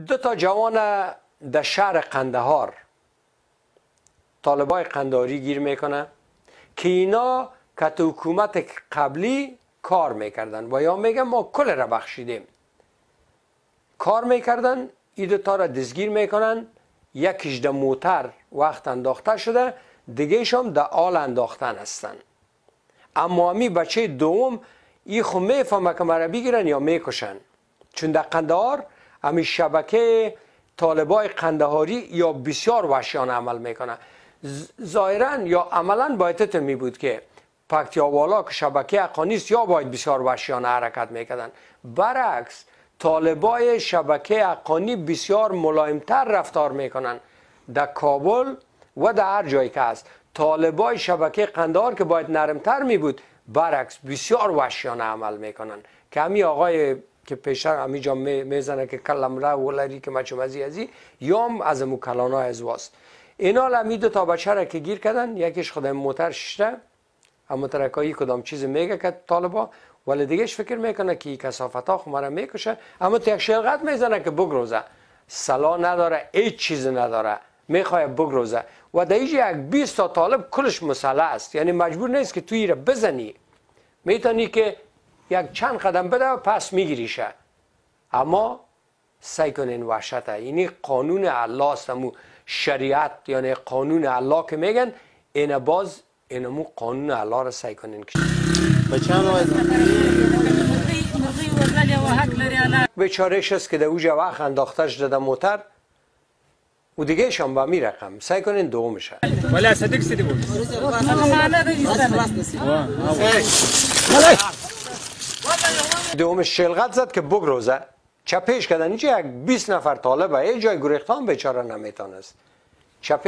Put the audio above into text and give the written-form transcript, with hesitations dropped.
دو تا جوان در شهر قندهار طالبای قندهاری گیر میکنه که اینا که تو حکومت قبلی کار میکردن و یا میگن ما کل را بخشیدیم، کار میکردن. این دو تا را دستگیر میکنن، یکیش در موتر وقت انداخته شده، دیگهش هم در آل انداختن هستن. اما امی بچه دوم ای خو میفهمه که مرا بگیرن یا میکشن، چون در قندهار امی شبکه طالبای قندهاری یا بسیار وحشیانه عمل میکنه. ظاهرا یا عملا باید می بود که پکتیا والا که شبکه حقانی است یا باید بسیار وحشیانه حرکت میکردن. برعکس طالبای شبکه حقانی بسیار ملایمتر رفتار میکنن در کابل و در هر جایی که هست. طالبای شبکه قندهار که باید نرمتر می بود، برعکس بسیار وحشیانه عمل میکنن که همی آقای که پیشتر همی جا میزنه که کلم را ولری که مچم ازی ازی یام از امو کلانای از واست. اینا همی دو تا بچه را که گیر کردن، یکیش خود موتر ششته اما ترکایی کدام چیز میگه که طالبا، ولی دیگهش فکر میکنه که این کثافت ها خو مرا میکشه، اما تو یک شلغت میزنه که بگروزه، سلا نداره، هیچ چیز نداره، میخواد بگروزه. و در اینجا یک 20 تا طالب کلش مسلح است، یعنی مجبور نیست که توی را بزنی، میتونی که یک چند قدم بده و پس میگیریشه. اما سعی کنین وحشته، یعنی قانون الله است، امو شریعت یعنی قانون الله که میگن، اینه باز اینمو قانون الله را سعی کنین که بیچارهش است که در اوجه وقت انداختش داده موتر و دیگه شام با می رقم سعی کنین دومشه. ولی صدق سیدی بود. دومش شلغت زد که بگروزه، چپیش کردن. اینجا یک 20 نفر طالبه، یه جای گریختان بیچاره نمیتونست. چپیش